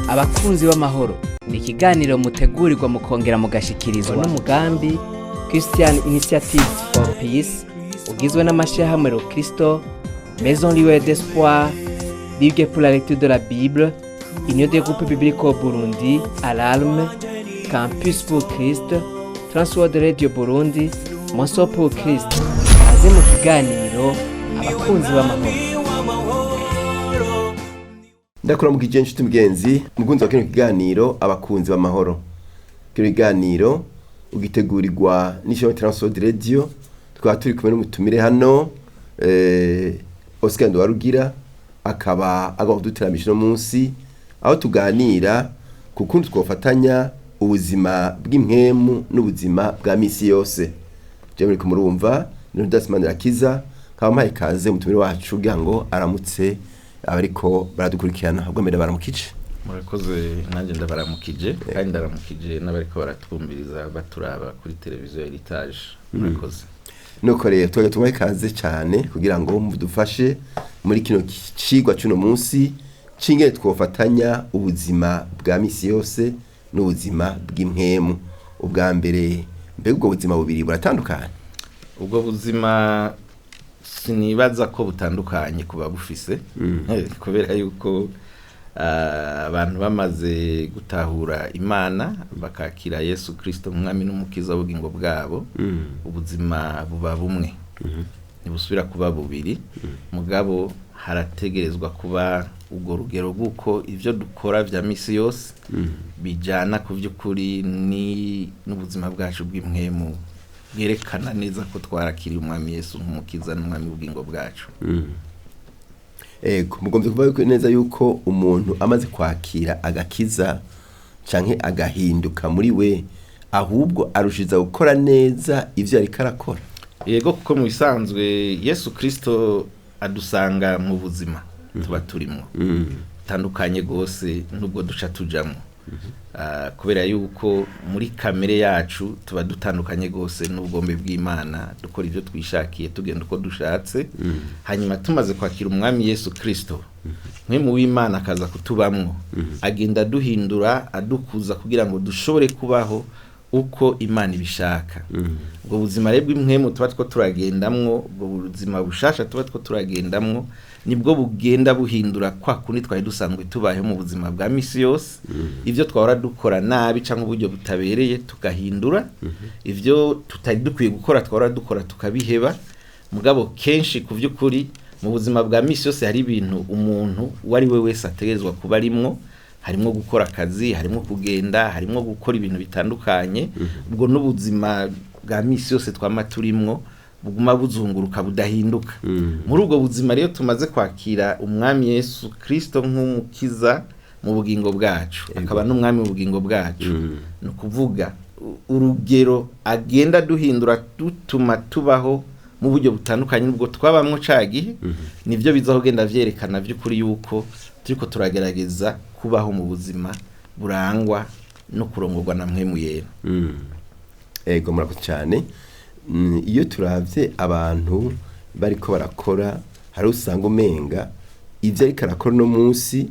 Abakunzi b'amahoro ni ikiganiro mutegurirwa mukongera mugashikirizwa n'umugambi Christian Initiatives for Peace, ugizwe n'amashirahamwe Rokristo, Maison Lueur d'Espoir, Ligue pour la lecture de la Bible, Union des groupes bibliques au Burundi, Alarme, Campus pour Christ, Transworld Radio Burundi, Moso pour Christ. Aze mu kiganiro Abakunzi b'amahoro. Ndakuramukije inshuti mugenzi mukunzi wa kino kiganiro Abakunzi b'amahoro. Kino kiganiro ugitegurirwa n'ishami Transworld Radio. Tukaba turi kumwe n'umutumire hano, Oscar Nduwarugira, akaba agomba kuduteramisha uno munsi aho tuganira ku kundi twofatanya ubuzima bw'impwemu n'ubuzima bwa misi yose. Jewe muriko murumva ni Rudasimana Rakiza, nkaba mpaye ikaze umutumire wacu kugira ngo aramutse abariko baradukurikirana. Ubwo mbere baramukije. Murakoze, nanjye ndabaramukije kandi ndaramukije n'abariko baratwumviriza baturaba kuri televiziyo Heritage. Murakoze. Nuko rero tubaye tubahe ikaze cyane kugira ngo mudufashe muri kino cigwa c'uno munsi c'ingene twofatanya ubuzima bwa misi yose n'ubuzima bw'impwemu. Ubwa mbere, mbega ubwo buzima bubiri buratandukanye? Ubwo buzima sinibaza ko butandukanye kuba bufise, kubera yuko abantu bamaze gutahura Imana, bakakira Yesu Kristo umwami n'umukiza w'ubugingo bwabo, ubuzima buba bumwe, ntibusubira kuba bubiri. Mugabo harategerezwa kuba ubwo rugero rw'uko ivyo dukora vya misi yose bijana ku vy'ukuri ni n'ubuzima bwacu bw'impwemu, bwerekana neza ko twarakiriye umwami Yesu nk'umukiza n'umwami w'ubugingo bwacu. Ego, mugombye kuvuga neza yuko umuntu amaze kwakira agakiza canke agahinduka muri we, ahubwo arushiza gukora neza ivyo yariko arakora? Yego, kuko mu bisanzwe Yesu Kristo adusanga mu buzima tuba turimwo tandukanye rwose n'ubwo duca tujamwo. Kubera yuko muri kamere yacu tuba dutandukanye rwose n'ubugombe bw'Imana, dukora ibyo twishakiye, tugenda uko dushatse. Hanyuma tumaze kwakira umwami Yesu Kristo, mwe mu w'Imana akaza kutubamwo, agenda aduhindura, adukuza kugira ngo dushobore kubaho uko Imana ibishaka. Ubwo buzima rero bw'impwemu tuba two turagendamwo, ubwo buzima bushasha tuba two turagendamwo, nibwo bugenda buhindura kwa kundi twari dusanzwe tubayeho mu buzima bwa misi yose. Ivyo twahora dukora nabi canke uburyo butabereye tugahindura, ivyo tutari dukwiye gukora twahora dukora tukabiheba. Mugabo kenshi ku vy'ukuri mu buzima bwa misi yose hari ibintu umuntu uwo ari we wese ategerezwa kuba arimwo: harimwo gukora akazi, harimwo kugenda, harimwo gukora ibintu bitandukanye. Ubwo n'ubuzima bwa misi yose twama turimwo buguma buzunguruka, budahinduka. Muri ubwo buzima rero tumaze kwakira umwami Yesu Kristo nk'umukiza mu bugingo bwacu, akaba n'umwami mu bugingo bwacu, ni ukuvuga urugero agenda duhindura, dutuma tubaho mu buryo butandukanye n'ubwo twabamwo ca gihe, nivyo biza kugenda vyerekana vy'ukuri yuko turiko turagerageza kubaho mu buzima burangwa no kurongorwa na Mpwemu Yera. Ego, murakoze cyane. Iyo turavye abantu bariko barakora, hari usanga umenga ivyo ariko arakora uno munsi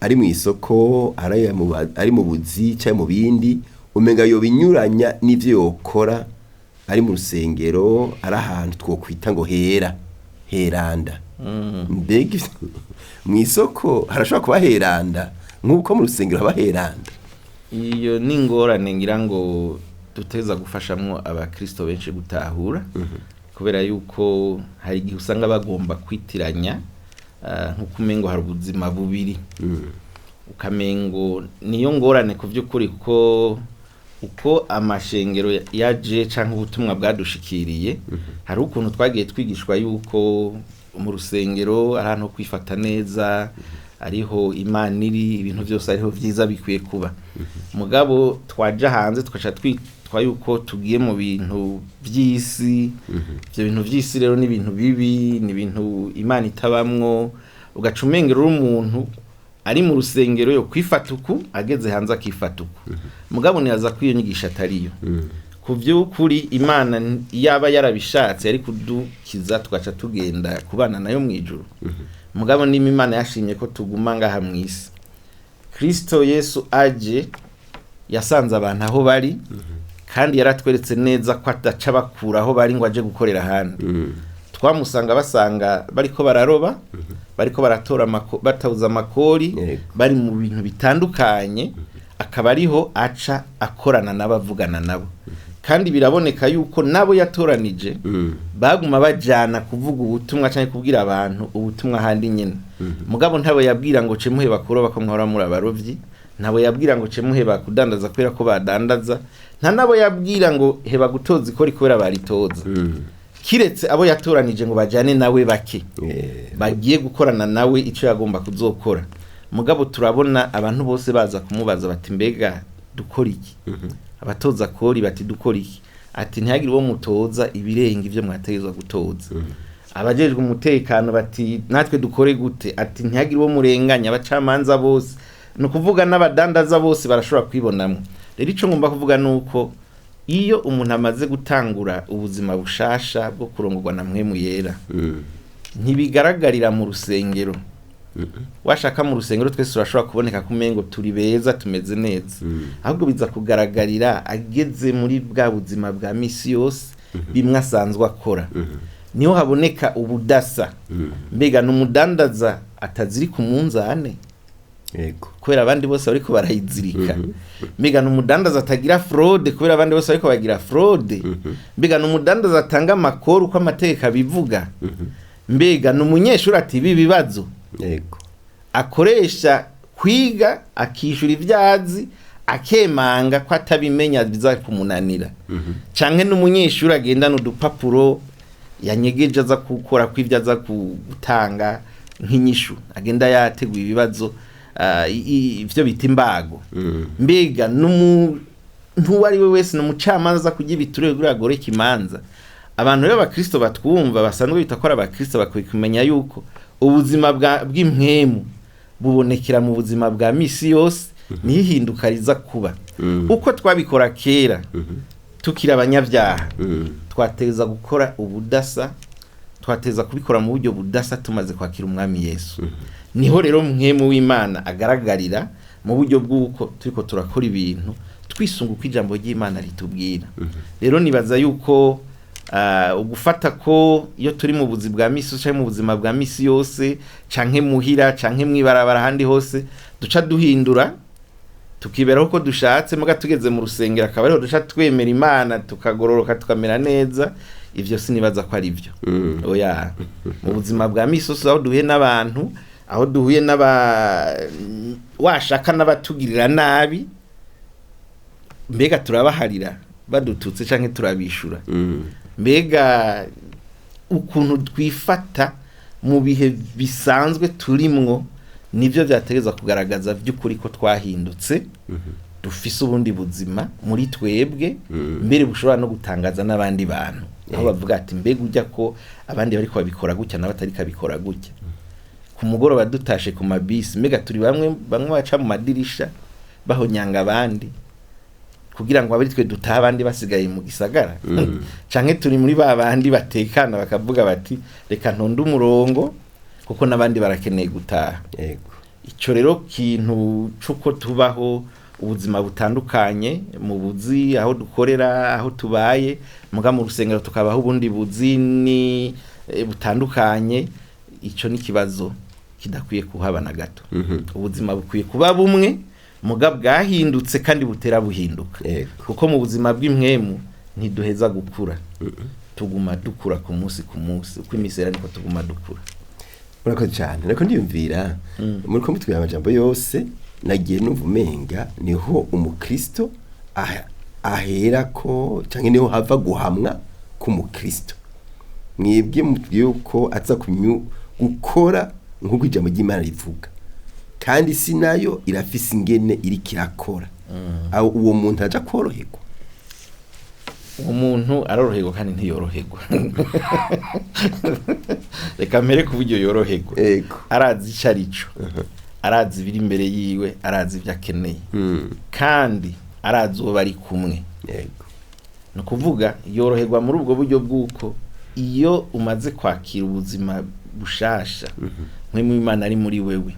ari mu isoko, ari mu buzi canke mu bindi, umenga yobinyuranya n'ivyo yokora ari mu rusengero, ari ahantu twokwita ngo hera heranda. Mbega mu isoko harashobora kuba heranda nk'uko mu rusengero haba heranda? Iyo ni ingorane ngira ngo duteza gufashamwo abakristo benshi gutahura, kubera yuko hari igihe usanga bagomba kwitiranya, nk'uko umengo hari ubuzima bubiri. Ukamengo niyo ngorane ku by'ukuri, kuko uko amashengero yaje canke ubutumwa bwadushikiriye, hari ukuntu twagiye twigishwa yuko mu rusengero ari ahantu ho kwifata neza, ariho Imana iri, ibintu byose ariho vyiza bikwiye kuba. Mugabo twaja hanze tukaca twitwa yuko tugiye mu bintu vy'isi. Ivyo bintu vy'isi rero ni ibintu bibi, ni ibintu Imana itabamwo. Ugaca umengero uri umuntu ari mu rusengero yo kwifata uku, ageze hanze akifata uku. Mugabo nibaza ko iyo nyigisho atariyo. Ku by'ukuri Imana yaba yarabishatse yari kudukiza tugaca tugenda kubana nayo mu ijuru. Mugabo niba Imana yashimye ko tuguma ngaha mu isi, Kristo Yesu aje yasanze abantu aho bari, kandi yaratweretse neza ko adaca bakura aho bari ngo aje gukorera ahandi. Twamusanga basanga bariko bararoba, bariko baratora batawuza amakori, bari mu bintu bitandukanye, akaba ariho aca akorana n'abavugana nabo. Kandi biraboneka yuko nabo yatoranije baguma bajana kuvuga ubutumwa cyangwa kubwira abantu ubutumwa ahandi nyine. Mugabo ntabo yabwira ngo ce muhe bakuroba ko mwahora muri abarovyi, ntabo yabwira ngo ce muhe bakudandaza kubera ko badandaza, nta nabo yabwira ngo heba gutoza ikori kubera baritoza, kiretse abo yatoranije ngo bajane nawe bake bagiye gukorana nawe icyo yagomba kuzokora. Mugabo turabona abantu bose baza kumubaza bati mbega dukora iki? Abatoza kori bati dukora iki? Ati ntihagire uwo mutoza ibirenga ibyo mwategezwa gutoza. Abajejwe umutekano bati natwe dukore gute? Ati ntihagire uwo murenganya. Abacamanza bose, ni ukuvuga n'abadandaza bose barashobora kwibonamo. Rero icyo ngomba kuvuga ni uko iyo umuntu amaze gutangura ubuzima bushasha bwo kurongorwa na Mpwemu Yera, ntibigaragarira mu rusengero. Washaka mu rusengero twese turashobora kuboneka kumengo turi beza, tumeze neza, ahubwo biza kugaragarira ageze muri bwa buzima bwa misi yose, bimwe asanzwe akora, niho haboneka ubudasa. Mbega ni umudandaza atazirika umunzane kubera abandi bose bariko barayizirika? Mbega ni umudandaza atagira fraude kubera abandi bose bariko bagira fraude? Mbega ni umudandaza atanga amakuru uko amategeko abivuga? Mbega ni umunyeshuri atiba ibibazo, akoresha kwiga akishyura ibyo azi, akemanga ko atabimenya biza kumunanira? Canke n'umunyeshuri agendana udupapuro yanyegeje aza gukora ko ibyo aza gutanga nk'inyishu, agenda yateguye ibibazo, ivyo bita imbago? Mbega n'umuntu uwo ari we wese, ni umucamanza aza kurya ibiturire kugira agoreke imanza? Abantu rero abakristo batwumva basanzwe bita ko ari abakristo bakwiye kumenya yuko ubuzima bw'impwemu bubonekera mu buzima bwa misi yose, niho ihinduka riza kuba. Uko twabikora kera tukiri abanyabyaha, twateza gukora ubudasa, twateza kubikora mu buryo budasa tumaze kwakira Umwami Yesu. Niho rero Mpwemu w'Imana agaragarira mu buryo bw'uko turiko turakora ibintu twisunga uko ijambo ry'Imana ritubwira. Rero nibaza yuko ugufata ko iyo turi mu buzi bwa misi canke mu buzima bwa misi yose, canke muhira, canke mwibarabara, ahandi hose, duca duhindura tukiberaho uko dushatse, muga tugeze mu rusengero akaba ariho duca twemera Imana, tukagororoka, tukamera neza, ivyo sinibaza ko ari byo. Oya, mu buzima bwa misi yose, aho duhuye n'abantu, aho duhuye n'aba washaka n'abatugirira nabi, mbega turabaharira badututse canke turabishura? Mbega ukuntu twifata mu bihe bisanzwe turimwo nibyo byategeza kugaragaza by'ukuri ko twahindutse, dufise ubundi buzima muri twebwe, mbere bushobora no gutangaza n'abandi bantu, aho bavuga ati mbega ujya ko abandi bariko babikora gutya nawe atariko abikora gutya? Ku mugoroba dutashe ku mabisi, mbega turi bamwe bamwe baca mu madirisha bahonyanga abandi kugira ngo abe twe dutaha abandi basigaye mu gisagara, canke turi muri ba bandi batekana bakavuga bati reka ntonde umurongo kuko n'abandi barakeneye gutaha? Ico rero kintu c'uko tubaho ubuzima butandukanye mu buzi, aho dukorera, aho tubaye, muga mu rusengero tukabaho ubundi buzini butandukanye, ico ni kibazo kidakwiye kuhaba na gato. Ubuzima bukwiye kuba bumwe muga bwahindutse kandi butera buhinduka, kuko mu buzima bw'impwemu ntiduheza gukura, tuguma dukura ku munsi ku munsi, uko iminsi ihera niko tuguma dukura. Murakoze cyane. Ariko ndiyumvira muri ko mutubwira amajambo yose, nagiye numva umenga niho umukristo ahera ko, cyangwa niho hava guhamwa k'umukristo. Mwebwe mutubwiye yuko aza gukora nk'uko ijambo ry'Imana rivuga, kandi isi nayo irafise ingene iriko irakora. Aho uwo muntu aja koroherwa? Umuntu aroroherwa kandi ntiyoroherwa. Reka mpere ku buryo yoroherwa. Arazi ico arico, arazi ibiri imbere yiwe, arazi ibyo akeneye, kandi arazi uwo bari kumwe. Ni ukuvuga yoroherwa muri ubwo buryo bw'uko iyo umaze kwakira ubuzima bushasha Mpwemu w'Imana ari muri wewe,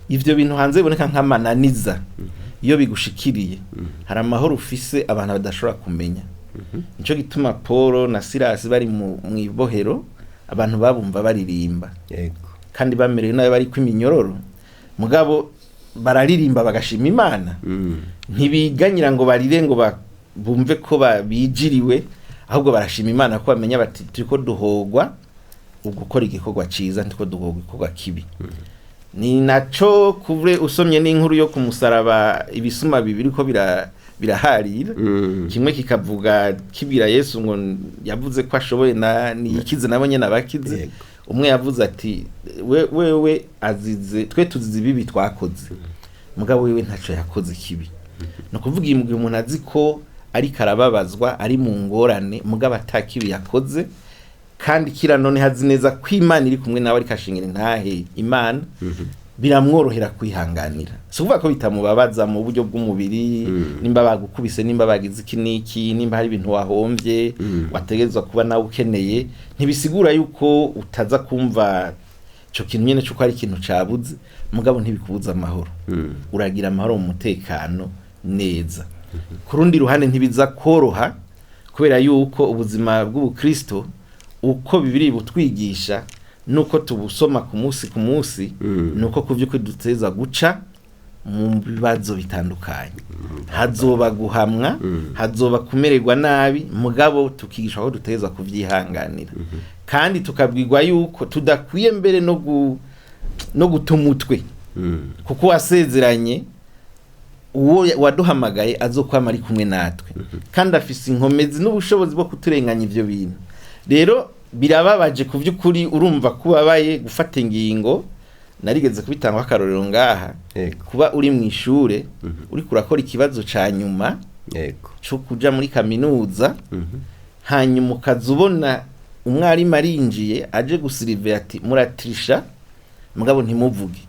ivyo bintu hanze biboneka nk'amananiza, iyo bigushikiriye hari amahoro ufise abantu badashobora kumenya. Nico gituma Paul na Silas bari mu ibohero, abantu babumva baririmba kandi bamerewe nabi, bari kw'iminyororo, mugabo bararirimba bagashima Imana. Ntibiganyira ngo barire ngo bumve ko bijiriwe, ahubwo barashima Imana ko bamenya bati turiko duhogwa ugukora igikorwa ciza, ntiko duhogwa igikorwa kibi. Ni naco kuvure usomye n'inkuru yo kumusaraba, ibisuma bibiri ko biraharira, kimwe kikavuga kibwira Yesu ngo yavuze ko ashoboye na niyikize nabo nyene abakize. Umwe yavuze ati wewe azize twe tuzize ibibi twakoze, mugabo wewe ntaco yakoze kibi. Ni ukuvuga mu gihe umuntu azi ko ariko arababazwa, ari mu ngorane, mugabo atakibi yakoze, kandi kira none hazi neza ko Imana iri kumwe nawe, ariko ashingira intahe Imana, biramworohera kwihanganira. Si ukuvuga ko bitamubabaza mu buryo bw'umubiri, nimba bagukubise, nimba bagize iki n'iki, nimba hari ibintu wahomvye wategerezwa kuba nawe ukeneye, ntibisigura yuko utaza kumva ico kintu nyene c'uko ari ikintu cabuze, mugabo ntibikubuza amahoro. Uragira amahoro mu mutekano neza. Ku rundi ruhande ntibiza koroha, kubera yuko ubuzima bw'ubukristo uko Bibiri butwigisha nuko tubusoma ku munsi ku munsi, nuko ku vy'ukuri duteza guca mu bibazo bitandukanye. Hazoba guhamwa, hazoba kumererwa nabi, mugabo tukigishwa ko duteza kuvyihanganira, kandi tukabwirwa yuko tudakwiye mbere no guta umutwe, kuko wasezeranye uwo waduhamagaye azokwama ari kumwe natwe, kandi afise inkomezi n'ubushobozi bwo kuturenganya ivyo bintu. Rero birababaje ku vy'ukuri, urumva kubabaye gufata ingingo. Narigeze kubitanga akarorero ngaha, kuba uri mu ishure uriko urakora ikibazo ca nyuma co kuja muri kaminuza, hanyuma ukaza ubona umwarimu arinjiye aje gusirive ati muratirisha mugabo ntimuvuge.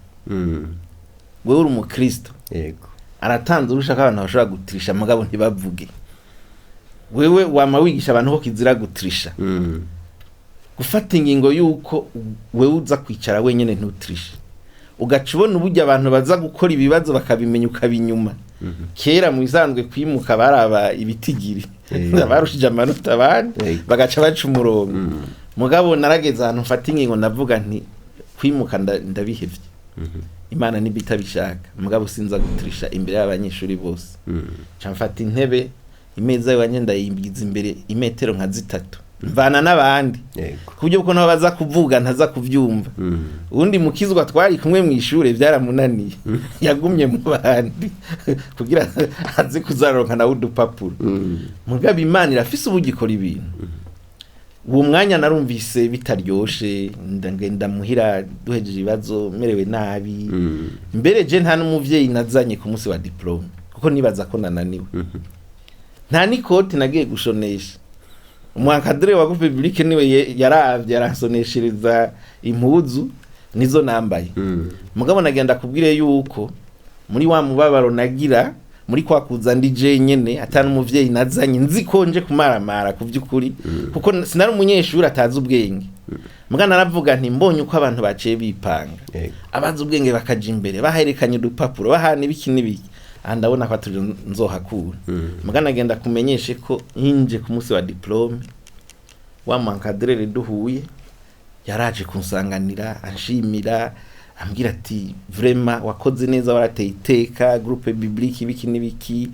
Wewe uri umukristo, aratanze urusha ko abantu bashobora gutirisha mugabo ntibavuge. Wewe wama wigisha abantu ko kizira gutirisha. Gufata ingingo yuko wewe uza kwicara wenyene ntutirishe, ugaca ubona uburyo abantu baza gukora ibibazo bakabimenya ukabinyuma. Kera mu bisanzwe kwimuka baraba ibitigiri, barushije amanota abandi, bagaca baca umurongo. Mugabo narageze ahantu mfata ingingo, ndavuga nti kwimuka ndabihevye, Imana nibyo itabishaka, mugabo sinza gutirisha imbere y'abanyeshuri bose. Nca mfata intebe, imeza iwanje ndayibwiza imbere imetero nka 3, mvana n'abandi, ku buryo bwo nabo baza kuvuga ntaza kuvyumva. Uwundi mukizwa twari kumwe mu ishure byaramunaniye, yagumye mu bandi kugira aze kuzaronka nawe udupapuro. Mugabo Imana irafise uburyo ikora ibintu. Uwo mwanya narumvise bitaryoshe, ndagenda muhira duhejeje ibibazo merewe nabi. Mbere je nta n'umuvyeyi nazanye ku munsi wa diplome, kuko nibaza ko nananiwe. Nta n'ikoti nagiye gushonesha. Umwakadire wa groupe publique niwe yaravye aransoneshereza impuzu, nizo nambaye. Mugabo nagenda kubwire yuko muri wa mubabaro nagira, muri kwa kuza ndi je nyene ata n'umuvyeyi nazanye, nzi ko nje kumaramara ku vy'ukuri, kuko sinari umunyeshuri atazi ubwenge. Muga naravuga nti mbonye uko abantu baciye bipanga, abazi ubwenge bakaja imbere, baherekanye udupapuro, bahana ibiki n'ibiki, aha ndabona ko atuje nzohakura. Muga nagenda kumenyeshe ko inje ku munsi wa diplome, wa mankadrere duhuye yaraje kunsanganira, anshimira, ambwira ati vraiment wakoze neza, warateye iteka groupe biblique, ibiki n'ibiki,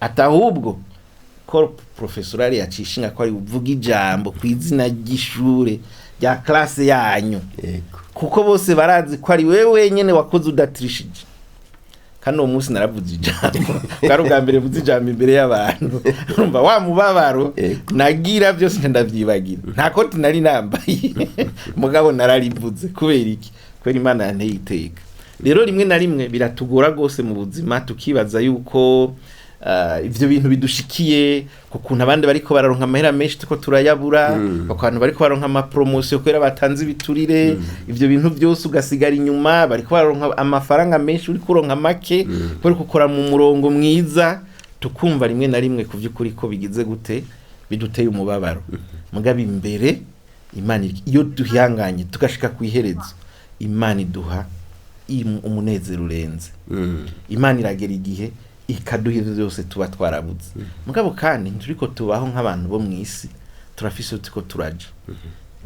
ati ahubwo corps professoral yacishinga ko ari uvuga ijambo ku izina ry'ishure rya classe yanyu, kuko bose barazi ko ari wewe wenyene wakoze udatirishije. Kandi uwo munsi naravuze ijambo, bwari ubwa mbere mvuze ijambo imbere y'abantu. Urumva wa mubabaro nagira byose nca ndavyibagira. Nta koti nari nambaye, mugabo nararivuze. Kubera iki? Kubera Imana yanteye iteka. Rero rimwe na rimwe biratugora rwose mu buzima, tukibaza yuko ivyo bintu bidushikiye ku kuntu abandi bariko bararonka amahera menshi tuko turayabura, ku bantu bariko baronka amapromosiyo kubera batanze ibiturire, ivyo bintu byose ugasigara inyuma, bariko bararonka amafaranga menshi uri kuronka make kubera gukora mu murongo mwiza. Tukumva rimwe na rimwe ku vy'ukuri ko bigize gute, biduteye umubabaro. Mugabo imbere Imana iyo duhanganye tugashika ku iherezo. Imana iduha umunezero urenze. Imana iragera igihe ikaduha ivyo byose tuba twarabuze. Mugabo kandi nturiko tubaho nk'abantu bo mu isi, turafise iyo turiko turaja.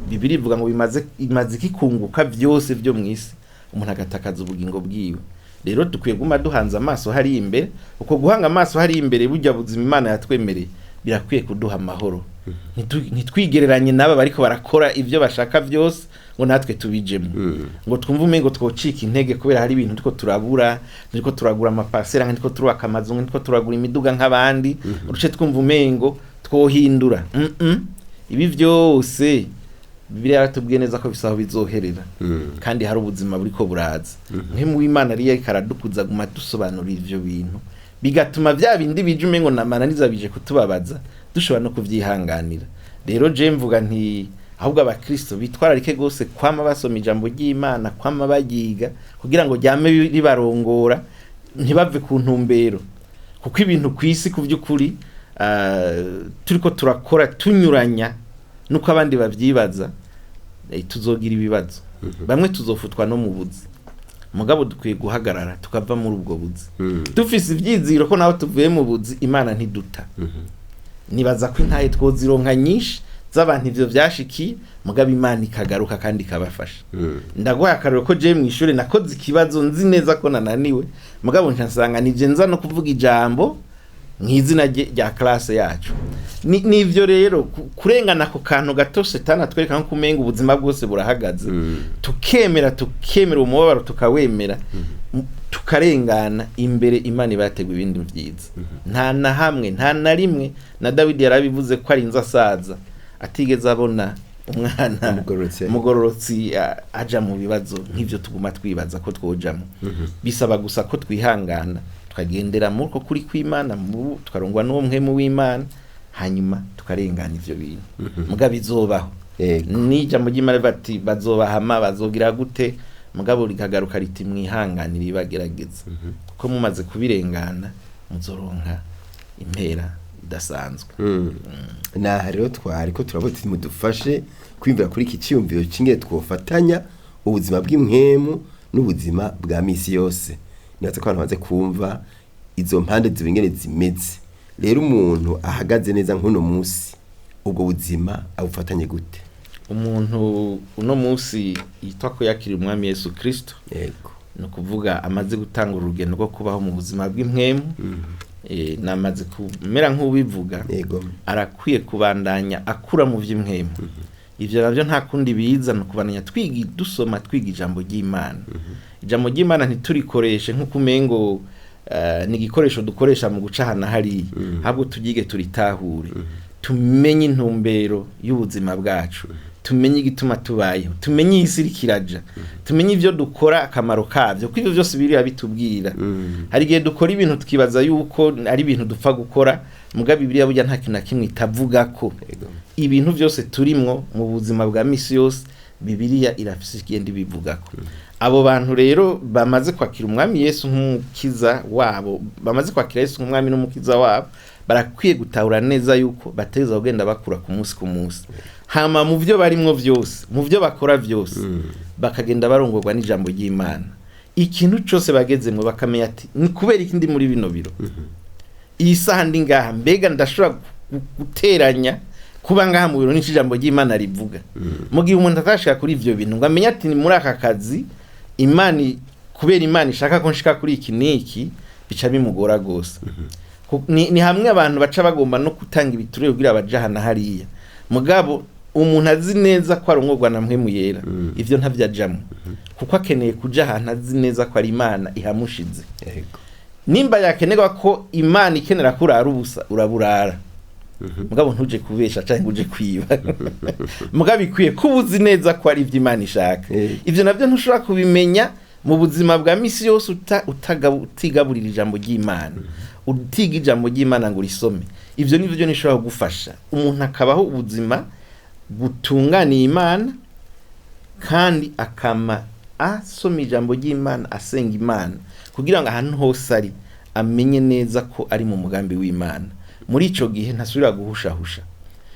Bibiri ivuga ngo bimaze imaze ikikunguka byose byo mu isi, umuntu agatakaza ubugingo bwiwe. Rero dukwiye guma duhanze amaso hari imbere. Uko guhanga amaso hari imbere, burya buzima Imana yatwemereye, birakwiye kuduha amahoro. Ntitwigereranye n'aba bariko barakora ibyo bashaka byose ngo natwe tubijemo, ngo twumve umengo twocika intege kubera hari ibintu turiko turabura, turiko turagura amapasera, turiko turubaka amazu, turiko turagura imiduga nk'abandi, uruce twumva umengo twohindura. Ibi byose Bibiliya yaratubwiye neza ko bisaho bizoherera, kandi hari ubuzima buriko buraza. Mpwemu w'Imana ariyo ariko aradukuza, guma dusobanurira ivyo bintu, bigatuma vya bindi bije umengo namananiza bije kutubabaza, dushobora no kuvyihanganira. Rero je mvuga nti ahubwo abakristo bitwararike gose kwama basoma ijambo ry'Imana, kwama baryiga, kugira ngo ryame ribarongora, ntibave ku ntumbero. Kuko ibintu ku isi ku by'ukuri, turiko turakora tunyuranya nuko abandi bavyibaza, tuzogira ibibazo. Bamwe tuzofutwa no mu buzi. Mugabo dukwiye guhagarara tukava muri ubwo buzi dufise ivyiziro ko naho tuvuye mu buzi Imana ntiduta. Nibaza ko intahe twozironka nyinshi z'abantu ivyo vyashikiye, mugabo Imana ikagaruka kandi ikabafasha. Ndaguhaye akarorero ko jewe mw'ishure nakoze ikibazo nzi neza ko nananiwe, mugabo nca nsanga nije nza no kuvuga ijambo mw'izina rya classe yacu. Nivyo rero kurengana ako kantu gato Shetani atwereka nko kumenga ubuzima bwose burahagaze, tukemera umubabaro, tukawemera, tukarengana. Imbere Imana iba yateguye ibindi vyiza. Nta na hamwe, nta na rimwe, na Dawidi yarabivuze ko arinze asaza atigeze abona umwana Umugororotsi. umugororotsi aja mu bibazo nk'ivyo tuguma twibaza ko twojamo. Bisaba gusa ko twihangana, tukagendera muri uko kuri kw'Imana, tukarongwa n'uwo Mpwemu w'Imana, hanyuma tukarengana ivyo bintu. Mugabo izobaho. N'ijambo ry'Imana rivuga ati bazobahama, bazogira gute, mugabo rikagaruka riti mwihanganire ibagerageza, kuko mumaze kubirengana muzoronka impera idasanzwe. Naha rero twari ko turavuga tuti mudufashe kwiyumvira kuri iki cyiyumviro cy'ingene twofatanya ubuzima bw'impwemu n'ubuzima bwa misi yose. Nibaza ko abantu bamaze kumva izo mpande zibiri ingene zimeze. Rero umuntu ahagaze neza nk'uno munsi, ubwo buzima abufatanye gute? Umuntu uno munsi yitwa ko yakiriye Umwami Yesu Kristo, ni ukuvuga amaze gutanga urugendo rwo kubaho mu buzima bw'impwemu, namaze kumera nk'ubivuga, arakwiye kubandanya akura mu by'impwemu. Ivyo navyo nta kundi biza, ni ukubandanya twiga, dusoma, twiga ijambo ry'Imana. Ijambo ry'Imana ntiturikoreshe nk'uko umengo ni igikoresho dukoresha mu guca aha na hariya, ahubwo turyige, turitahure, tumenye intumbero y'ubuzima bwacu, tumenye igituma tubayeho, tumenye isi iriko iraja, tumenye ivyo dukora akamaro kavyo, kuko ivyo vyose biriya bitubwira. Hari igihe dukora ibintu tukibaza yuko ari ibintu dupfa gukora, mugabo Bibiliya burya nta kintu na kimwe itavugako. Ibintu byose turimwo mu buzima bwa misi yose, Bibiliya irafise igenda ibivugako. Abo bantu rero bamaze kwakira Umwami Yesu nk'umukiza wabo, bamaze kwakira Yesu nk'umwami n'umukiza wabo, barakwiye gutahura neza yuko bategerezwa kugenda bakura ku munsi ku munsi, hama mu byo barimwo vyose, mu byo bakora vyose, bakagenda barongorwa n'ijambo ry'Imana. Ikintu cyose bagezemwo bakamenya ati ni kubera iki ndi muri bino biro, iyi saha ndi ngaha, mbega ndashobora guteranya kuba ngaha mu biro n'icyo ijambo ry'Imana rivuga? Mu gihe umuntu atashika kuri ivyo bintu ngo amenye ati ni muri aka kazi Imana kubera Imana ishaka ko nshika kuri iki n'iki, bica bimugora gose. Ni hamwe abantu baca bagomba no gutanga ibiturire kugira baje aha na hariya. Mugabo umuntu azi neza ko arongorwa na Mpwemu Yera, ivyo ntavyajamwo, kuko akeneye kuja ahantu azi neza ko ari Imana ihamushize. Nimba yakenerwa ko Imana ikenera kurara ubusa, uraburara, mugabo ntuje kubesha canke uje kwiba. Mugabo ikwiye kuba uzi neza ko ari ivyo Imana ishaka. Ivyo navyo ntushobora kubimenya mu buzima bwa misi yose utigaburira ijambo ry'Imana, utiga ijambo ry'Imana ngo urisome. Ivyo nivyo nishobora kugufasha umuntu akabaho ubuzima butunganiye Imana, kandi akama asoma ijambo ry'Imana, asenga Imana, kugira ngo ahantu hose ari amenye neza ko ari mu mugambi w'Imana. Muri ico gihe ntasubira guhushahusha,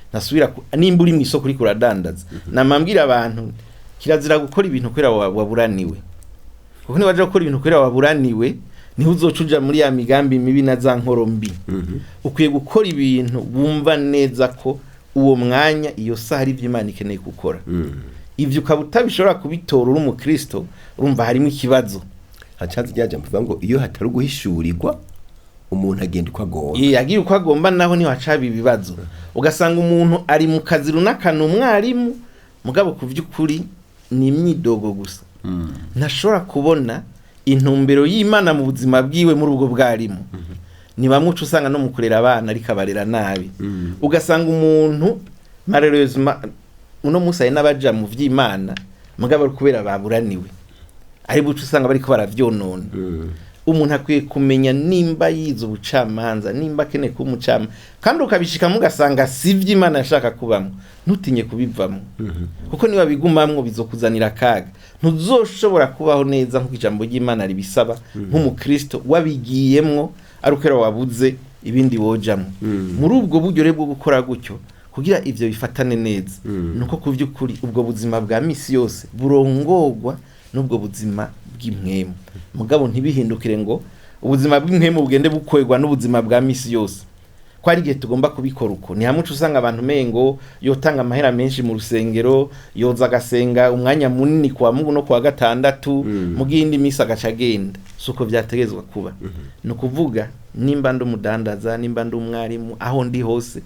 ntasubira nimba uri mu isoko uriko uradandaza, namambwira abantu Kirazira gukora ibintu kubera waburaniwe, kuko niba waja gukora ibintu kubera waburaniwe, niho uzoca uja muri ya migambi mibi na za nkoro mbi. Ukwiye gukora ibintu wumva neza ko uwo mwanya, iyo saha, ari ibyo Imana ikeneye gukora. Ibyo ukaba utabishobora kubitora uri umukristo, urumva harimo ikibazo. Hacaza rya jambo rivuga ngo iyo hatari uguhishurirwa, umuntu agenda uko agomba. Yagiye uko agomba, naho niho hacaba ibibazo, ugasanga umuntu ari mu kazi runaka, ni umwarimu, mugabo ku by'ukuri ni imyidogo gusa, ntashobora kubona intumbero y'Imana mu buzima bwiwe muri ubwo bwarimu. Ni bamwe uca usanga no mu kurera abana ariko abarera nabi. Ugasanga umuntu, malheureusement, uno munsi hari n'abaja mu vy'Imana mugabo ari kubera baburaniwe, ari buca usanga bariko baravyonona. Umuntu akwiye kumenya nimba yize ubucamanza, nimba akeneye kuba umucamanza, kandi ukabishikamo ugasanga si byo Imana yashaka kubamo, ntutinye kubivamo, kuko niba bigumamwo bizokuzanira akaga. Ntuzoshobora kubaho neza nk'uko ijambo ry'Imana ribisaba nk'umukristo wabigiyemwo ari uko wabuze ibindi wojamwo. Muri ubwo buryo rero bwo gukora gutyo kugira ivyo bifatane neza, nuko ku by'ukuri ubwo buzima bwa misi yose burongorwa n'ubwo buzima bw'impwemu, mugabo ntibihindukire ngo ubuzima bw'impwemu bugende bukorerwa n'ubuzima bwa misi yose, ko hari igihe tugomba kubikora uko. Ni hamwe uca usanga abantu mengo yotanga amahera menshi mu rusengero, yoza agasenga umwanya munini kuwa Mungu no kuwa gatandatu, mu yindi minsi agaca agenda. Si uko vyategezwa kuba. Ni ukuvuga nimba ndi umudandaza, nimba ndi umwarimu, aho ndi hose,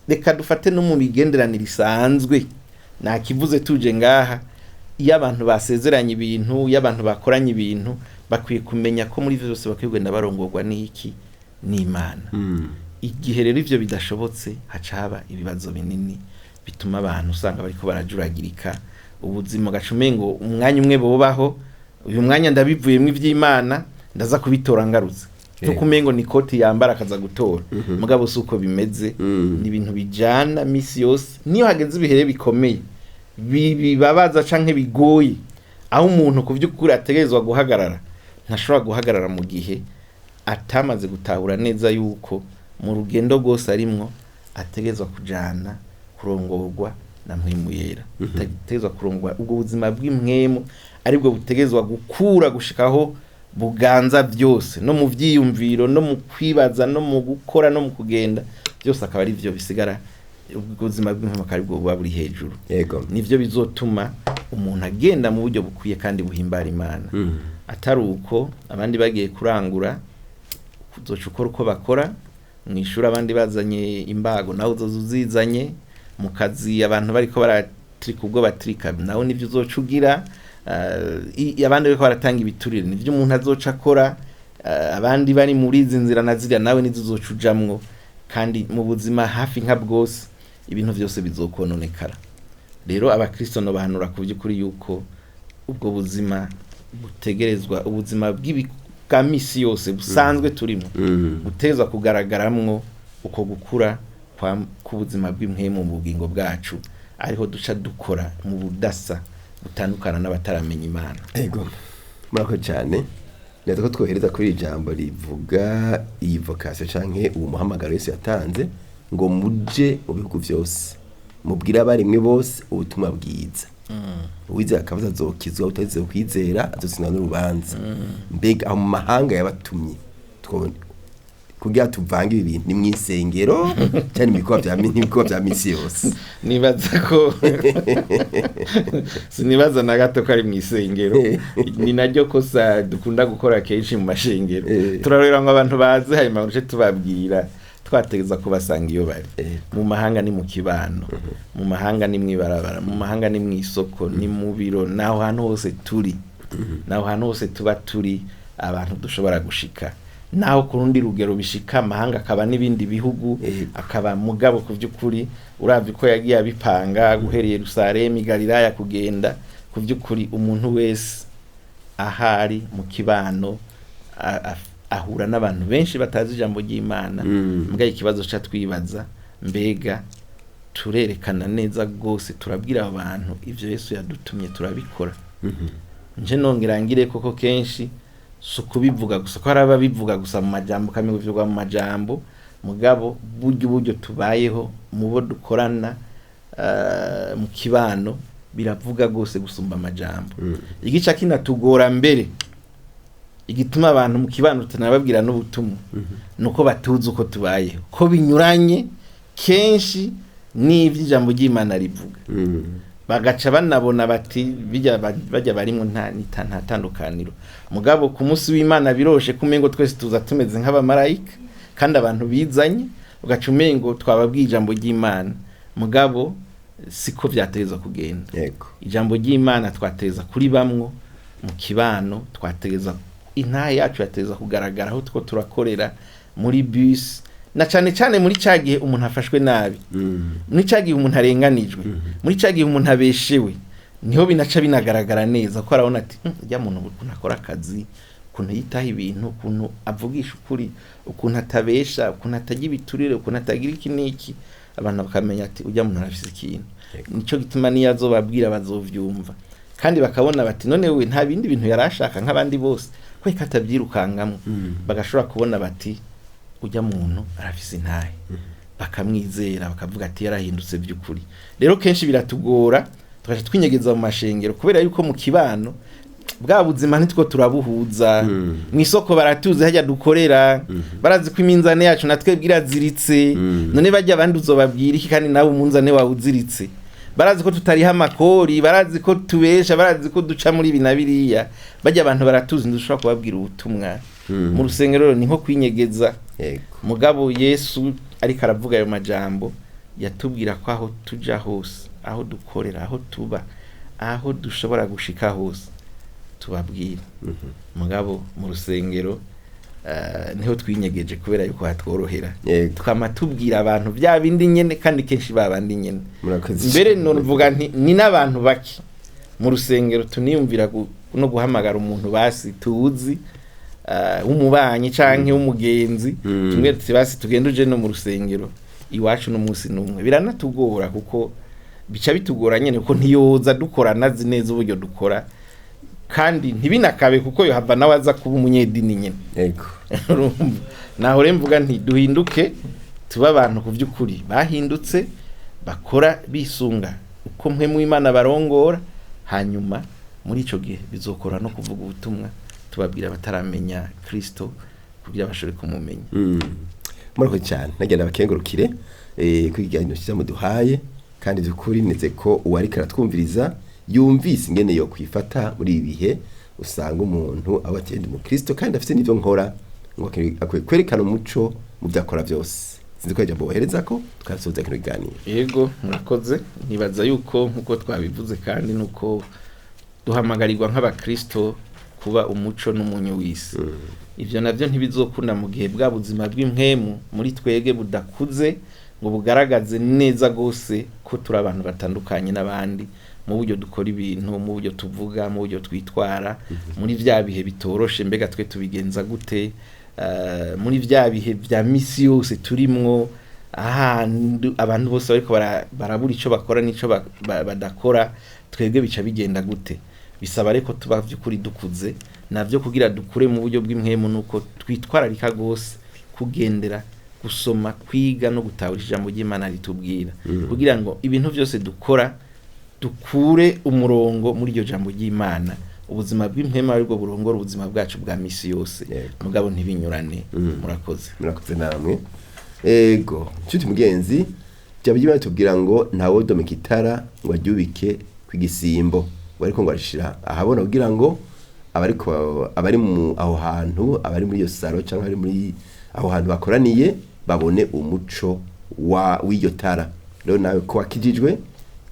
reka dufate no mu migenderanire isanzwe, nakivuze tuje ngaha, iyo abantu basezeranye ibintu, iyo abantu bakoranye ibintu, bakwiye kumenya ko muri ivyo byose bakwiye kugenda barongorwa n'iki? N'Imana. Igihe rero ivyo bidashobotse, haca haba ibibazo binini bituma abantu usanga bariko barajuragirika ubuzima, ugaca umengo umwanya umwe bobaho, uyu mwanya ndabivuyemwo, ivy'Imana ndaza kubitora ngarutse, nkuko umengo ni koti yambara akaza gutora. Mugabo si uko bimeze. Ni ibintu bijana misi yose. Niyo hageze ibihe bikomeye, bibabaza canke bigoye, aho umuntu ku by'ukuri ategerezwa guhagarara, ntashobora guhagarara mu gihe atamaze gutahura neza yuko mu rugendo rwose arimwo ategerezwa kujana kurongorwa na Mpwemu Yera, ategerezwa kurongorwa ubwo buzima bw'impwemu, aribwo butegerezwa gukura gushikaho buganza byose, no mu vyiyumviro, no mu kwibaza, no mu gukora, no mu kugenda, byose akaba ari byo bisigara, ubwo buzima bw'impwemu akaba aribwo buba buri hejuru. Nivyo bizotuma umuntu agenda mu buryo bukwiye kandi buhimbara Imana. Atari uko, abandi bagiye kurangura, uzoca ukora uko bakora. Mu ishuri abandi bazanye imbago, nawe uzoza uzizanye. Mu kazi abantu bariko baratrika ubwo batrika, nawe nivyo uzoca ugira. Abandi bariko baratanga ibiturire, nivyo umuntu azoca akora. Abandi bari muri izi nzira na ziriya, nawe nizo uzoca ujamwo. Kandi mu buzima hafi nka bwose ibintu vyose bizokononekara. Rero abakristo no bahanura ku by'ukuri yuko ubwo buzima butegerezwa, ubuzima bwa misi yose busanzwe turimo, butegerezwa kugaragaramwo uko gukura k'ubuzima bw'impwemu mu bugingo bwacu, ariho duca dukora mu budasa butandukana n'abataramenya Imana. Ego, murakoze cyane. Neza ko twohereza kuri iri jambo rivuga iyi vocation canke uwo muhamagaro Yesu yatanze ngo muje mu bihugu vyose, mubwire abarimwe bose ubutumwa bwiza. Uwizera akabaza azokizwa, utazeye kwizera azotsindwa n'urubanza. Mbega aho mu mahanga yabatumye, twobona kugira tuvange ibi bintu, ni mw'isengero cyane ibikorwa vya misi yose? Nibaza ko sinibaza na gato ko ari mu isengero. Ni naryo kosa dukunda gukora kenshi mu mashengero. Turareba ngo abantu baze, hanyuma duce tubabwira, twategeza kubasanga iyo bari. Mu mahanga ni mu kibano, mu mahanga ni mw'ibarabara, mu mahanga ni mw'isoko, ni mu biro, naho hantu hose turi, naho hantu hose tuba turi, abantu dushobora gushika. Naho ku rundi rugero bishika amahanga akaba n'ibindi bihugu, akaba, mugabo ku by'ukuri uravye ko yagiye abipanga guhereye Yerusalemu, Galilaya, kugenda, ku by'ukuri umuntu wese ahari mu kibano ahura n'abantu benshi batazi ijambo ry'Imana. Mbwa ikibazo ca twibaza, mbega turerekana neza rwose, turabwira abantu ivyo Yesu yadutumye, turabikora? Nje nongera ngire koko, kenshi si ukubivuga gusa, ko hari ababivuga gusa mu majambo, ukamenya bivugwa mu majambo, mugabo burya uburyo tubayeho mu bo dukorana, mu kibano. biravuga rwose gusumba amajambo. Igica kinatugora mbere, igituma abantu mu kibano tunababwira n'ubutumwa, nuko batuzi uko tubayeho, ko binyuranye kenshi n'ibyo ijambo ry'Imana rivuga. Bagaca banabona bati bijya bajya barimo nta tandukaniro. Mugabo ku munsi w'Imana biroshe kumengo twese tuza tumeze nk'abamarayika, kandi abantu bizanye ugaca umengo twababwiye ijambo ry'Imana, mugabo siko vyateza kugenda. Ijambo ry'Imana twateza kuri bamwo mu kibano, twateza intahe yacu yateza kugaragara aho two turakorera, muri bus, na cane cane muri ca gihe umuntu afashwe nabi, muri ca gihe umuntu arenganijwe, muri ca gihe umuntu abeshewe, niho binaca binagaragara neza ko arabona ati: "Ujya muntu ukuntu akora akazi, ukuntu yitaho ibintu, ukuntu avugisha ukuri, ukuntu atabesha, ukuntu atajya ibiturire, ukuntu atagira iki n'iki." Abantu bakamenya ati ujya muntu arafise ikintu. Nico gituma niyo azobabwira bazovyumva, kandi bakabona bati none we nta bindi bintu yarashaka nk'abandi bose, ko atabyirukangamwo. Bagashobora kubona bati ujya muntu arafise intahe, bakamwizera, bakavuga ati yarahindutse by'ukuri. Rero kenshi biratugora, tugaca twinyegeza mu mashengero, kubera yuko mu kibano bwa buzima ntitwo turabuhuza. Mu isoko baratuzi, hajya dukorera barazi ko iminzane yacu natwe iraziritse. None bajya abandi uzobabwira iki kandi nawe umunzane wawe uziritse? Barazi ko tutariha amakori, barazi ko tubesha, barazi ko duca muri ibi na biriya. Bajya abantu baratuzi, ntidushobora kubabwira ubutumwa. Mu rusengero rero ni nko kwinyegeza. Mugabo Yesu ariko aravuga ayo majambo, yatubwira ko aho tuja hose, aho dukorera, aho tuba, aho dushobora gushika hose, tubabwira. Mugabo mu rusengero niho twinyegeje, kubera yuko hatworohera. Twama tubwira abantu bya bindi nyene, kandi kenshi babandi nyene. Murakoze. Mbere novuga nti ni n'abantu bake mu rusengero tuniyumvira no guhamagara umuntu basi tuzi, w'umubanyi canke w'umugenzi, tumwe tuti basi tugende uje no mu rusengero iwacu n'umunsi n'umwe. Biranatugora, kuko bica bitugora nyene, kuko ntiyoza dukora nazi neza uburyo dukora, kandi ntibinakabe kuko yohava nawe aza kuba umunyedini nyene. Urumva naho rero mvuga nti duhinduke, tuba abantu ku by'ukuri bahindutse, bakora bisunga uko mwe mu Imana barongora. Hanyuma muri ico gihe bizokora no kuvuga ubutumwa, tubabwira bataramenya Kristo kugira bashobore kumumenya. Murakoze cyane, nagenda bakengurukire kuri ikiganiro cyiza muduhaye, kandi by'ukuri neze ko uwariko aratwumviriza yumvise ingene yo kwifata muri ibi bihe usanga umuntu aba ati ndi umukristo kandi afite n'ibyo nkora, ngo akwiye kwerekana umuco mu byo akora byose. Sinzi ko ijambo bohereza ko tukasoza kino kiganiro. Yego, murakoze. Nibaza yuko nkuko twabivuze, kandi nuko duhamagarirwa nk'abakristo kuba umuco n'umunyu w'isi, ivyo navyo ntibizokunda mu gihe bwa buzima bw'impwemu muri twege budakuze ngo bugaragaze neza gose ko turi abantu batandukanye n'abandi mu buryo dukora ibintu, mu buryo tuvuga, mu buryo twitwara muri vya bihe bitoroshe. Mbega twe tubigenza gute muri vya bihe vya misi yose turimwo, ahantu abantu bose bariko barabura ico bakora n'ico badakora? Twebwe bica bigenda gute? Bisaba ariko tuba vy'ukuri dukuze navyo. Kugira dukure mu buryo bw'impwemu, nuko twitwararika gose kugendera, gusoma, kwiga no gutahura ijambo ry'Imana ritubwira, kugira ngo ibintu byose dukora dukure umurongo muri iryo jambo ry'Imana, ubuzima bw'impwemu aribwo burongora ubuzima bwacu bwa misi yose. Mugabo ntibinyurane. Murakoze. Murakoze namwe. Ego nshuti mugenzi, byaba byimana tubwira ngo ntawe domeka itara ngo aryubike ku gisimbo, ngo ariko ngo arishira ahabona kugira ngo abariko abari mu aho hantu, abari muri iyo saro cyangwa abari muri aho hantu bakoraniye babone umuco wa w'iryo tara. Rero nawe ko wakijijwe,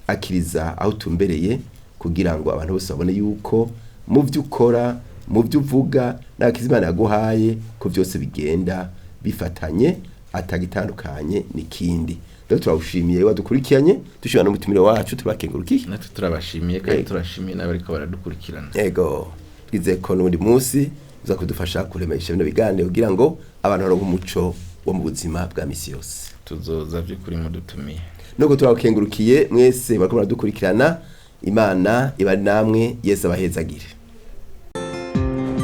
akiriza aho utumbereye kugira ngo abantu bose babone yuko mu byo ukora, mu byo uvuga n'akizimana yaguhaye, ko byose bigenda bifatanye, atagitandukanye n'ikindi. Rero turawushimiye wadukurikiranye, dushimira n'umutumire wacu, turakengurukiye. Natwe turabashimiye kandi Yego. turashimiye n'abariko baradukurikirana. Ego, twizeye ko n'ubundi munsi uza kudufasha kuremesha bino biganiro kugira ngo abantu baronke umuco wo mu buzima bwa misi yose. Tuzoza by'ukuri mudutumiye. Nuko turakengurukiye mwese bariko baradukurikirana. Imana ibari namwe, Yesu abahezagire.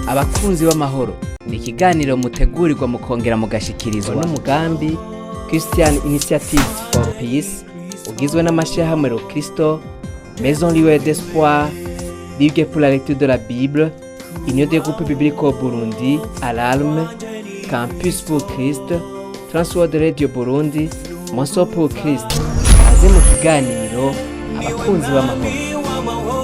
Abakunzi b'amahoro ni ikiganiro mutegurirwa mukongera mugashikirizwa n'umugambi Christian Initiatives for Peace, ugizwe n'amashyirahamwe Rokristo. Maison Libre d'Espoir, Ligue pour la lecture de la Bible, Union des groupes bibliques au Burundi, Alarme, Campus pour Christ, Transworld Radio Burundi, Monso pour Christ. Aze mu kiganiro abakunzi b'amahoro.